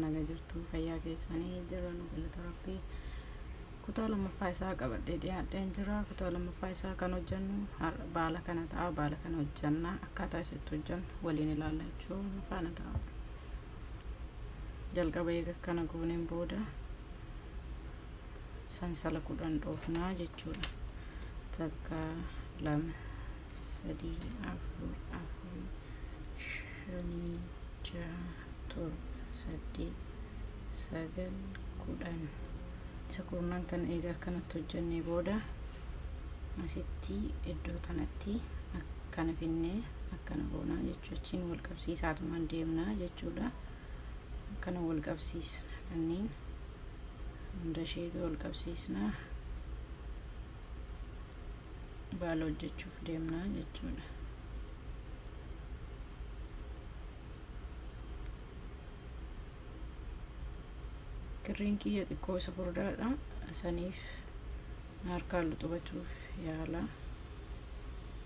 Naga jirtu fayyaa keessanii jira nu galata Rabbii. Kutaa lammaffaa isaa qabadhee dhiyaadheen jira. Kutaa lammaffaa isaa kan hojjennu baala kana ta'a. Baala kana hojjenna, akkaataa isatti hojjennu waliin ilaalla jechuun faana ta'a. Jalqaba eega kana gooneen booda sansala 10 dhoofnaa jechuudha. 1 2 3 4 4 5 6 7 8 9 10. Isa kurnan kan eega akkanatti hojjennee booda asitti iddoo tanatti akkana finnee akkana goonaa jechuudha. Achiin wal qabsiisaatumaan deemnaa jechuudha. Akkana wal qabsiisna, kanneen hunda isheetu wal qabsiisna, baala hojjechuuf deemnaa jechuudha. Kirriin kiyya xiqqoo isa furdaadha, saniif harkaan luxubachuuf yaala.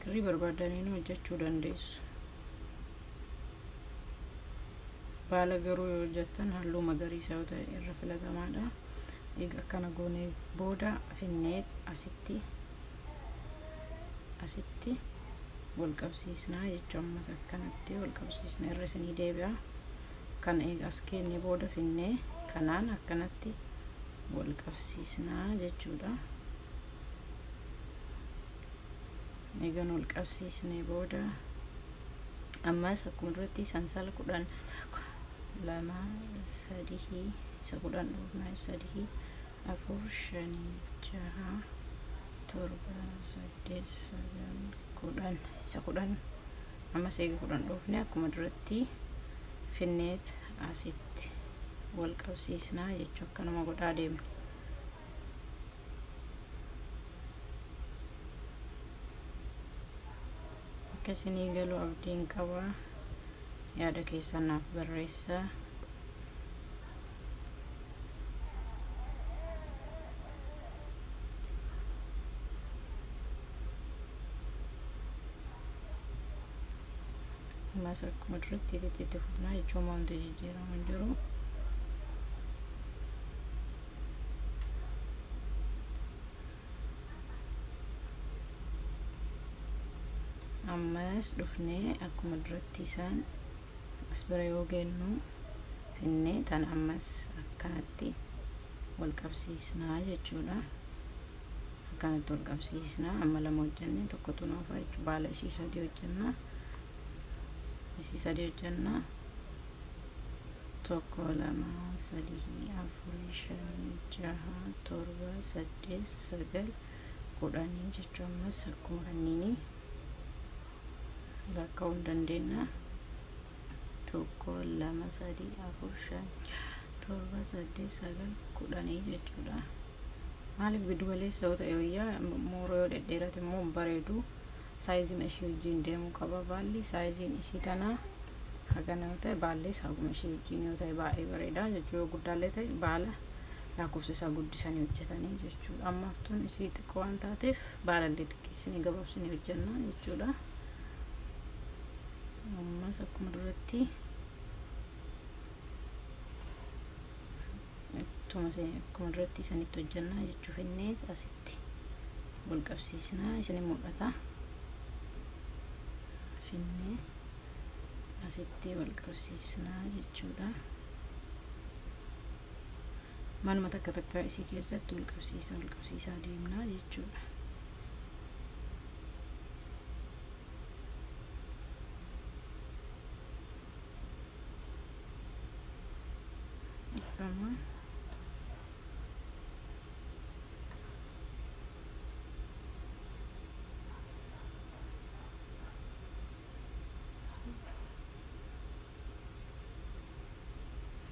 Kirrii barbaadaniin hojjechuu dandeessu. Baala garuu yoo hojjettan halluu magariisa yoo ta'e irra filatamaadha. Egaa akkana goonee booda finnee asitti wal qabsiisnaa jechuun ammas akkanatti wal qabsiisna, irra isinii deebi'a. Kan eega as kennee booda finnee kanaan akkanatti wal qabsiisnaa jechuudha. Eegan wal qabsiisnee booda ammas akkuma duratti sansala 10 2 3 isa 10 dhufnaa 3 4 5 6 7 8 9 10 isa 10 ammas eega 10 dhufne akkuma duratti finneet asitti wal qabsiisnaa jechuu, akkanuma godhaa deemne. Akka isinii galu abdiin qaba. Yaada keessan naaf barreessaa. Ammas akkuma duratti itti fufnaa jechuun wanti jijjiiramu hin jiru. Ammas dhufnee akkuma duratti isaan as bira yoo geennu finnee tan ammas akkanatti wal qabsiisnaa jechuudha. Akkanatti wal qabsiisnaa, amma 2 hojjenne, tokkotu nu hafa jechuudha. Baala ishii 3 hojjennaa. Isii 3 hojjennaa. 1 2 3 4 5 6 7 8 9 10 jechuun ammas akkuma kanniini lakkaa'uu hin dandeenya. 1 2 3 4 5 7 8 9 10 jechuudha. Maaliif giddu galeessa yoo ta'e wayyaa, mooroo yoo dhedheerate immoo hin bareedu. Saayizii ishii wajjin deemuu qaba baalli. Saayiziin isii tanaa hagana yoo ta'e, baallis haguma ishii wajjin yoo ta'e baay'ee bareeda jechuu. Yoo guddaallee ta'e baala lakkoofsa isaa guddisanii hojjetanii jechuudha. Ammaaf tun isii xiqqoo waan taateef baalallee xiqqeessinee gabaabsinee hojjenna jechuudha. Ammas akkuma duratti ittuma akkuma duratti isanitti hojjennaa jechuu, finnee asitti wal qabsiisnaa, isin mul'ata. Finnee asitti wal qabsiisnaa jechuudha. Manuma takka takka isii keessatti wal qabsiisaa wal qabsiisaa deemnaa jechuudha. Dhiifama.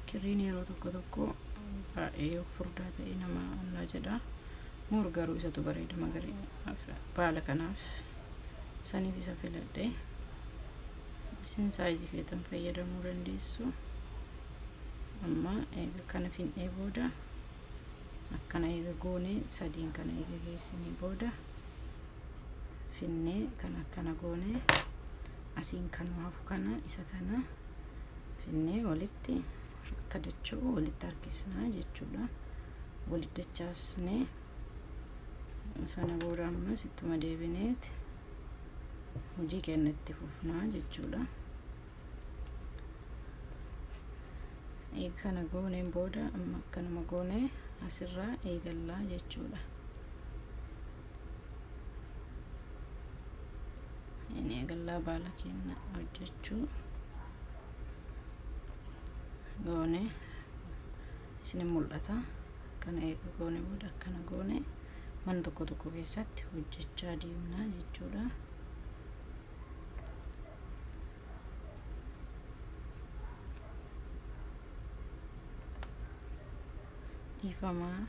Kirriin yeroo tokko tokko baay'ee furdaa ta'e nama onnaa jedha. Muur garuu isatu bareeda baala kanaaf, saniif isa filadhe. Isin saayizii feetan fayyadamuu dandeessu. Amma eega kana finnee booda, akkana eega goone, sadiin kana eega geessinee booda, finnee kan akkana goone, asiin kan hafu kana isa kana finnee walitti Akka dacha'u walitti harkisnaa jechuudha. Walitti dachaasnee sana booda ammas ittuma deebineeti hojii keenya itti fufnaa jechuudha. Kana gooneen booda amma akkanuma goonee asirraa eegallaa jechuudha. Inni eegallaa baala keenya hojjechuu goonee isin mul'ata. Kana eega goone booda akkana goone mana tokko tokko keessatti hojjechaa deemnaa jechuudha. Dhiifamaa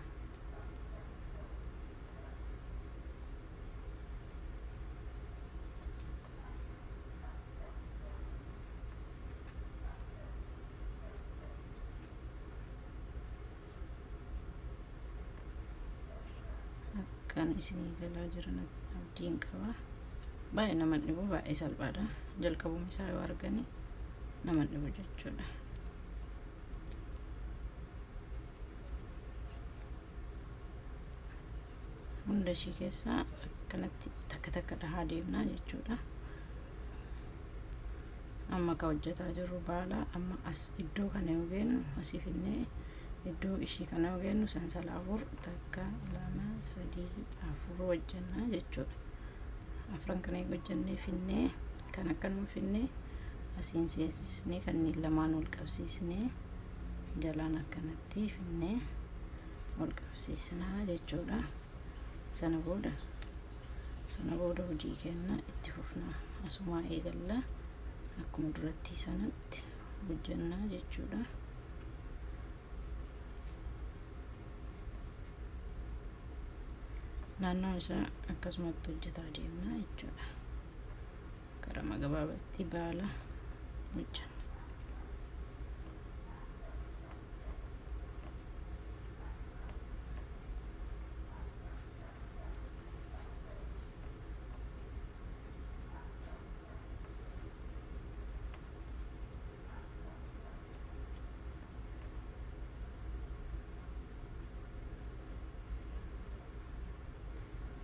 akkan isinii galaa jiran abdiin qaba. Baay'ee nama dhibu, baay'ee salphaadha. Jalqabuma isaa yoo argani nama dhibu jechuudha. Hunda ishii keessaa akkanatti takka takka dhahaa deemnaa jechuudha. Amma ka hojjetaa jirru baala amma as iddoo kana yoo geennu asii finnee iddoo ishii kana yoo geennu sansala 4 takka 2 3 4 hojjennaa jechuudha. Afran kana eega hojjennee finnee kan akkanuma finnee asiin seensisnee kanneen lamaan wal qabsiisnee jalaan akkanatti finnee wal qabsiisnaa jechuudha. Sana booda hojii keenya itti fufnaa. Asumaa eegallaa akkuma duratti sanatti hojjennaa jechuudha. Naannoo isaa akkasumatti hojjetaa deemnaa jechuudha. Karaa gabaabaatti baala hojjenna.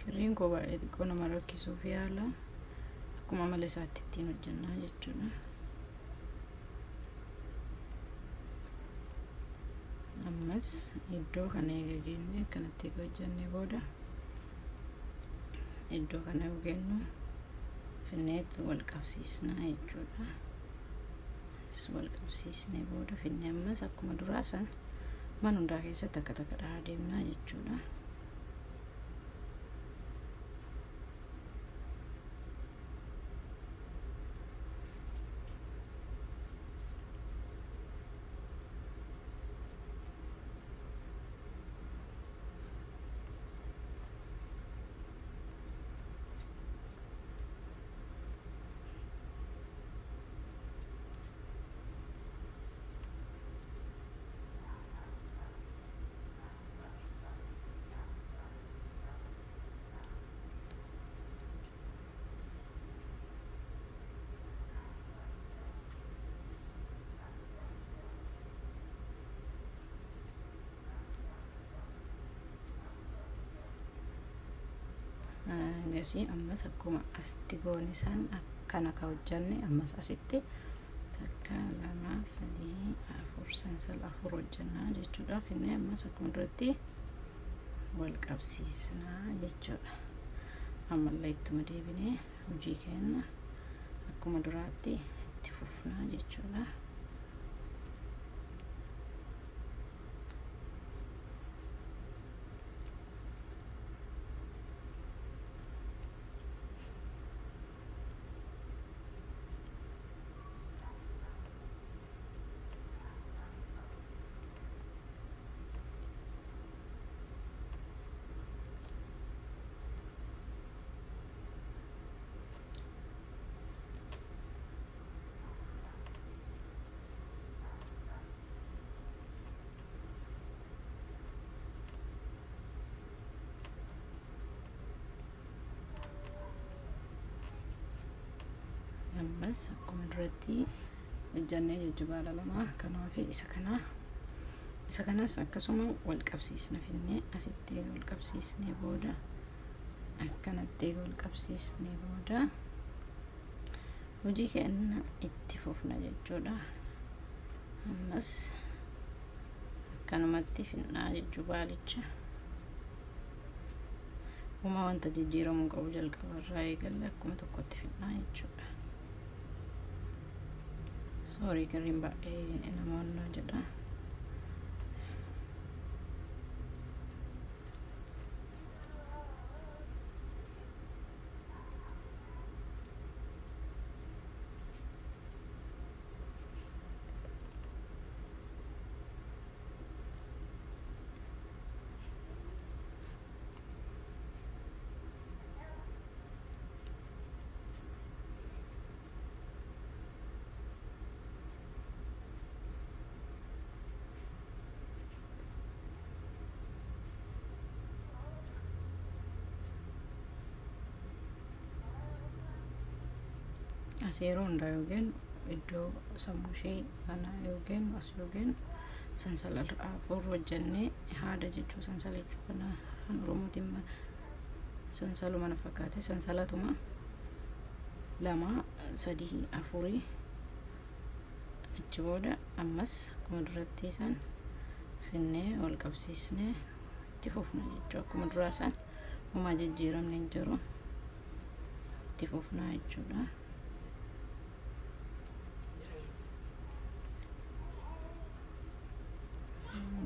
Kirriin koo baay'ee xiqqoo nama rakkisuuf yaala. Akkuma amala isaatti ittiin hojjennaa jechuudha. Ammas iddoo kana eega geenye akkanatti eega hojjennee booda iddoo kana yoo geenyu finneetu wal qabsiisnaa jechuudha. Wal qabsiisnee booda finnee ammas akkuma duraa san mana hundaa keessatti takka takka dhahaa deemnaa jechuudha. Gasii ammas akkuma asitti goone san akkana ka hojjenne ammas asitti takka 2 3 4 sansala 4 hojjennaa jechuudha. Finnee ammas akkuma duratti wal qabsiisnaa jechuudha. Ammallee ittuma deebinee hojii keenya akkuma duraatti itti fufnaa jechuudha. Ammas akkuma duratti Hojjannee jechuu baala lama kanaaf isa kana isa kanas akkasuma wal qabsiisna finnee asitti eega wal qabsiisnee booda akkanatti eega wal qabsiisnee booda hojii keenya itti fufna jechuudha. Ammas akkanumatti finnaa jechuu baalicha. Uma wanta jijjiiramuu qabu jalqabarraa eegalle akkuma tokkotti finnaa jechuudha. Soorii kirriin baay'ee namoonni jedha. As yeroo hundaa yookiin iddoo sammuu ishee kana yookiin as yookiin sansala afur hojjannee haada jechuu sansala jechuu kana afaan Oromootiin sansaluma na fakkaate sansalatuma 2 3 4 achi booda ammas akkuma duratti isaan finnee wal qabsiisnee itti fufna jechuu akkuma duraa isaan homaa jijjiiramni hin jiru itti fufnaa jechuudha.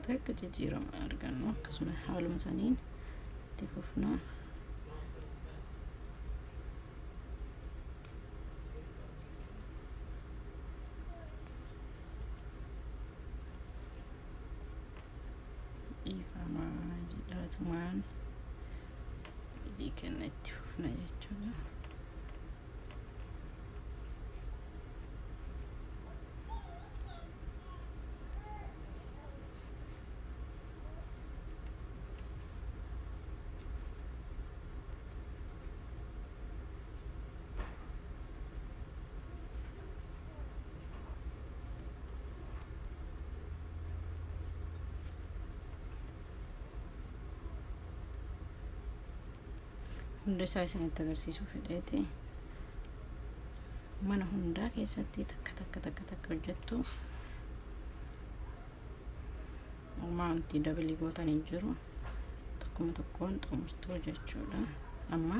Takka jijjiirama argannu akkasuma haaluma saniin itti fufnaa. Dhiifamaa jedhaatumaan hojii kenna itti fufna jechuudha. Hunda isaa isinitti agarsiisuu fedheeti. Mana hundaa keessatti takka takka takka takka hojjettu. Homaa wanti dabalii gootan hin jiru. Tokkuma tokkoon xumurtuu jechuudha. Amma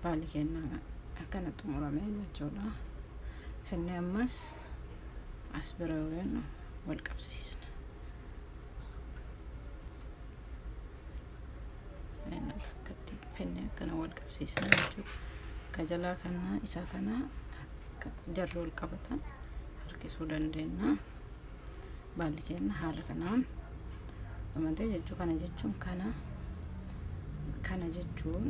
baalli keenya akkana xumurame jechuudha. Finnee ammas as bira yookiin wal qabsiisna. Takkatti finnee akkana wal qabsiisna jechuudha. Akka jalaa kana isa kana akka jarri wal qabatan harkisuu dandeenya. Baalli keenya haala kanaan dhumatee jechuu kana jechuun kana kana jechuun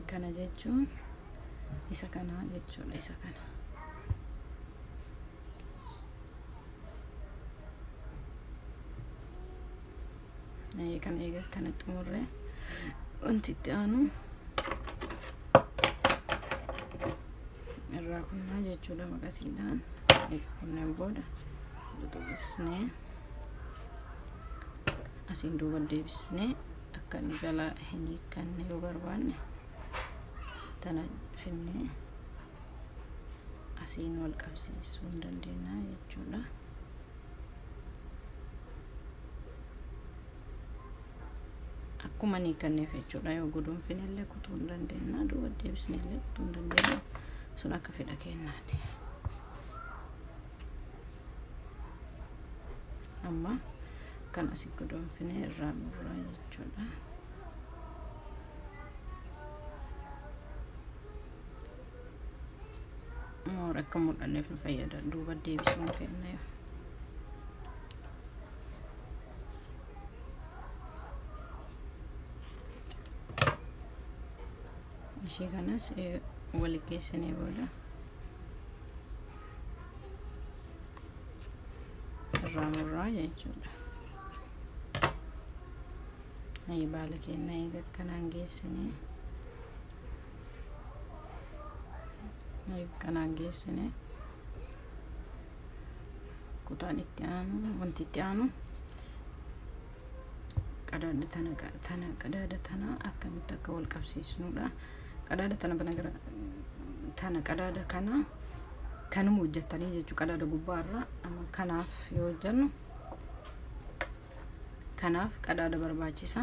kana jechuun isa kana jechuudha isa kana. Kan eega kana xumurre wanti itti aanu irraa kunnaa jechuudha maqasiidhaan. Eega kunneen booda xuxuqisnee asiin duuba deebisnee akka nu jalaa hin hiikkanne yoo barbaanne tana finnee asiin wal qabsiisuu hin dandeenya jechuudha. Akkuma ni kanneef jechuudha yoo guduunfinellee kutuu hin dandeenya duuba deebisnellee kutuu hin dandeenya sun akka fedha keenyaati. Amma kan asii guduunfinee irraa murraa jechuudha. Moora akka mul'anneef nu fayyada duuba deebisuun keenya. Ishee kanas wal geessinee booda irraa murraa jechuudha. Baala keenya eega akkanaan geessinee Kanaan geessine kutaan itti aanu wanti itti aanu qadaada tana qadaada tana akkamitti akka wal qabsiisnudha. Qadaada tana bana gara tana qadaada kana kanuma hojjettanii jechuu qadaada gubbaarra. Amma kanaaf yoo hojjennu kanaaf qadaada barbaachisa.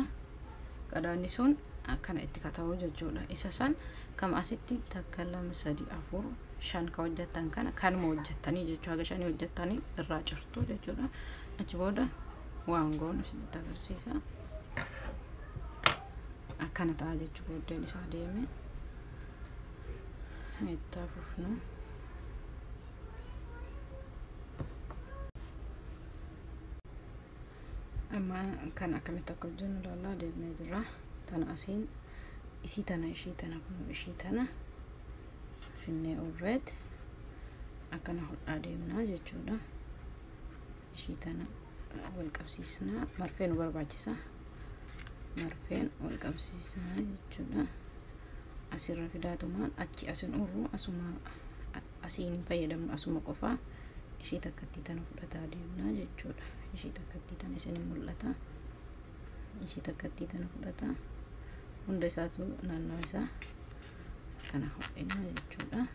Qadaadni sun akkana itti kata'u jechuudha. Isa san kama asitti 1 2 3 4 5 ka hojjettan kana kanuma hojjettanii jechuu haga 5 hojjettanii irraa cirtu jechuudha. Achi booda waan goonu isinitti agarsiisa. Akkana ta'a jechuu booddeen isaa deeme itti fufnu. Amma kan akkamitti akka hojjennu ilaallaa deemnee jirra. Tana asiin isii tana ishii tana kun ishii tana finnee urreet akkana hodhaa deemnaa jechuudha. Ishii tana wal qabsiisnaa, marfee nu barbaachisa, marfeen wal qabsiisnaa jechuudha. Asirra fidaatumaan achi asin urru asuma asiin hin fayyadamnu, asuma qofaa ishii takkattii tana fudhataa deemnaa jechuudha. Ishii takkattii tana isin mul'ata, ishii takkattii tana fudhataa hunda isaatu naannoo isaa kana hodhinaa jechuudha.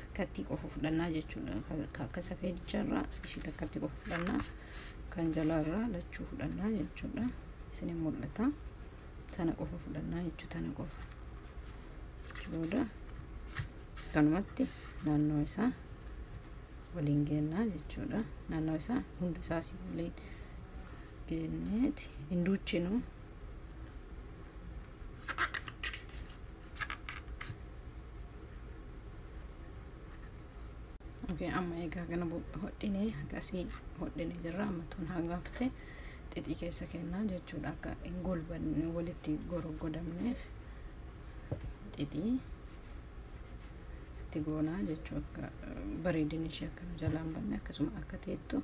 Takkatti qofa fudhannaa jechuudha. Akka safeedicharraa ishii takkatti qofa fudhannaa, kan jalaarraa lachuu fudhannaa jechuudha. Isin mul'ata. Tana qofa fudhannaa jechuudha, tana qofa. Booda kanumatti naannoo isaa waliin geennaa jechuudha. Naannoo isaa hunda isaas waliin geenneeti hin duuchinu. Okay, amma egaa kana hodhinee akkasii hodhinee jirra. Amma tun hangafte xixii keessa kennaa jechuudha. Akka hin golbanne walitti goroggodamneef xixii itti goonaa jechuudha. Akka bareedinni ishee akka nu jalaan banne akkasuma akka teettu.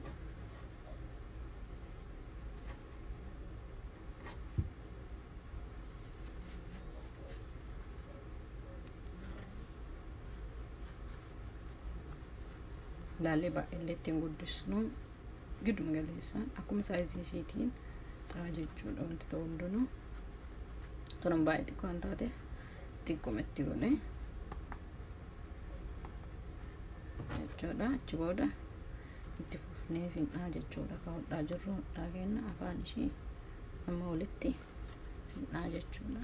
Laallee baay'eellee ittiin guddisnu gidduma galeessaan akkuma saayizii isiitiin ta'a jechuudha. Wanti ta'u hundinuu tun baay'ee xiqqoo waan taateef xiqqooma itti godhe jechuudha. Achi booda itti fufnee fin'aa jechuudha. Akka hodhaa jirru hodhaa kenna afaan ishii amma walitti fin'aa jechuudha.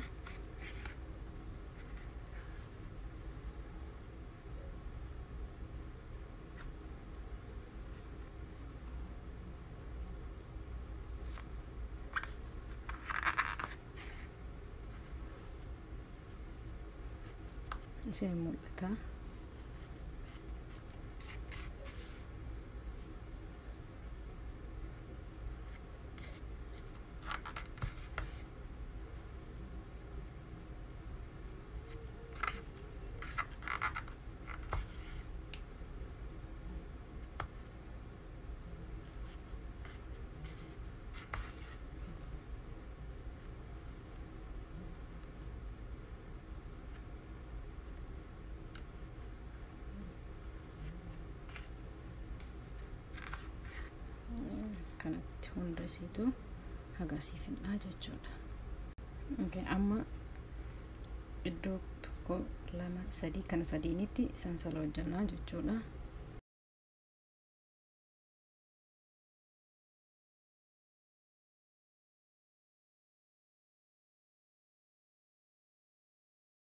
Isin mul'ata. Kanatti hunda isiitu hagasii finnaa jechuudha. Okay, amma iddoo 1 2 3 kana sadiinitti sansala hojjannaa jechuudha.